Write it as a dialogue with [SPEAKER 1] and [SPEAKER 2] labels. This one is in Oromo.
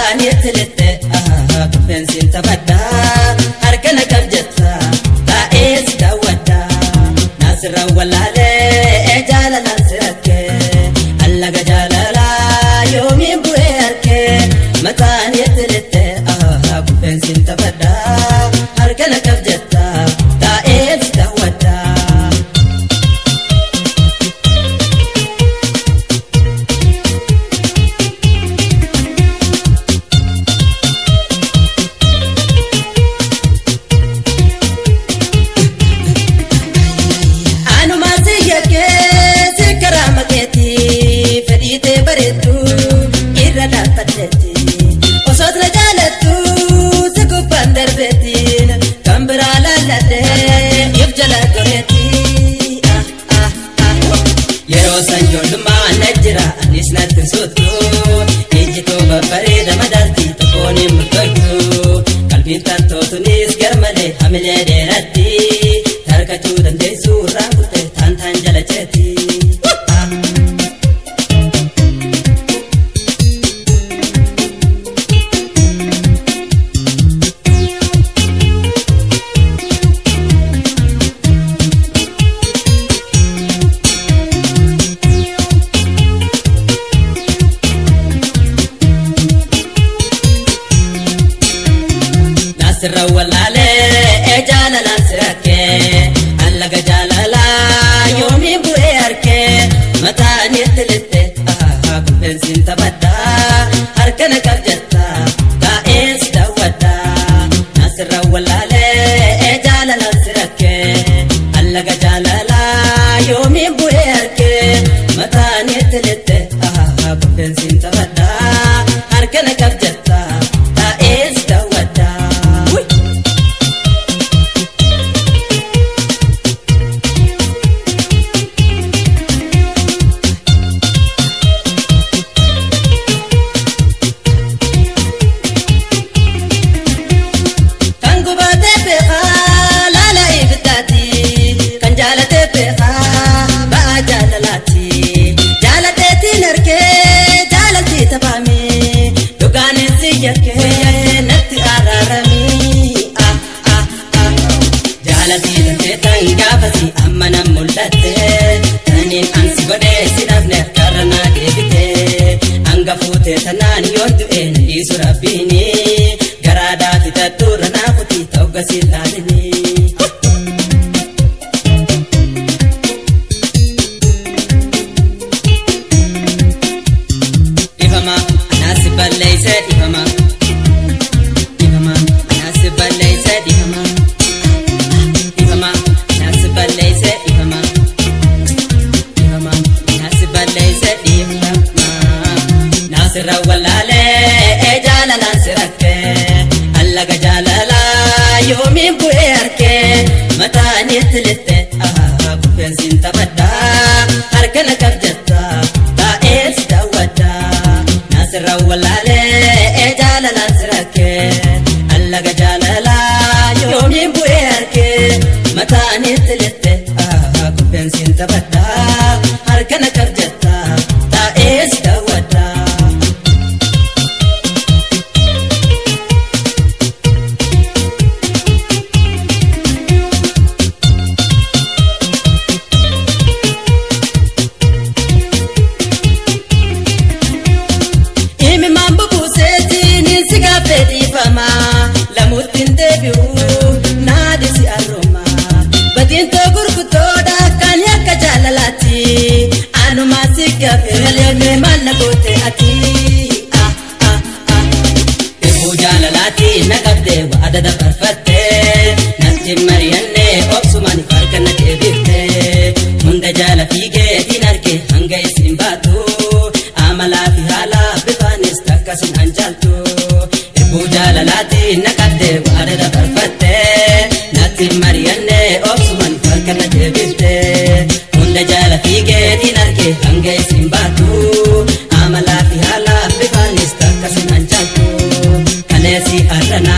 [SPEAKER 1] Mataan itti lixxe kuffeensiin taphadhaa harka na qabjetta taa'ee si daawwadhaa naasirra wallaalee jaalalaan si rakkee allaga jaalalaa yoomiin bu'ee harkee mataan itti lixxe kuffeensiin taphadhaa harka na qabjetta taa'ee si daawwadhaa. Yeroo san ijoollummaa na jira anis natti sottu ijji too babbareeda madaalti tokkoon hin murtooftu qalbiin tantootunis garmalee hamilee dheeratti tarkachuu dandeessu irraa kutte taantaan jala jeeti. Naasirra wallaalee jaalalaan si rakkee allaga jaalalaa yoomiin bu'ee harkee mataan itti lixxe kuffeensiin taphadhaa harka na qabjetta taa'ee si daawwadhaa naasirra wallaalee jaalalaan si rakkee allaga jaalalaa yoomiin bu'ee harkee mataan itti lixxe kuffeensiin taphadhaa harka na qabjetta taa'ee si daawwadhaa. Jaalati gaafasi amma nan mul'atte taniin ansi godhee si dhabne harkarra naa deebite hanga fuutee tanaan yoon du'e na dhiisu rabbiini garaadhaa fixattuurra naa kuti ta'u gasi laalini. Dhifama anaasi balleessee dhifama dhifama anaasi balleessee dhifama. Naasirra wallaalee jaalalaan si rakkee allaga jaalalaa yoomiin bu'ee harkee mataan itti lixxe kuffeensiin taphadhaa harka na qabjetta taa'ee si daawwadhaa naasirra wallaalee jaalalaan si rakkee allaga jaalalaa yoomiin bu'ee harkee mataan itti lixxe kuffeensiin taphadhaa harka na qabjetta taa'ee si daawwadhaa. Lamuttiin deebi'u naadisi arrooma badiintoo gurguddoodha kan yakka jaalalaati anumaa si gaafee maal na goote ati. Eeboo jaalalaati na qabdee waada dabarfattee natti mari'annee obsumaan harka na deebiftee hunda jaala fiigeetiin arge hanga isin baatu amalaa fi haala bifaanis takkasin anjaaltu. Jaalalaati na qabdee waada dabarfattee natti mari'annee obsumaan harka na deebiftee hunda jaala fiigeetiin arge hanga isin baatu amalaa fi haala bifaanis takkasin anjaaltu kaleessi arrana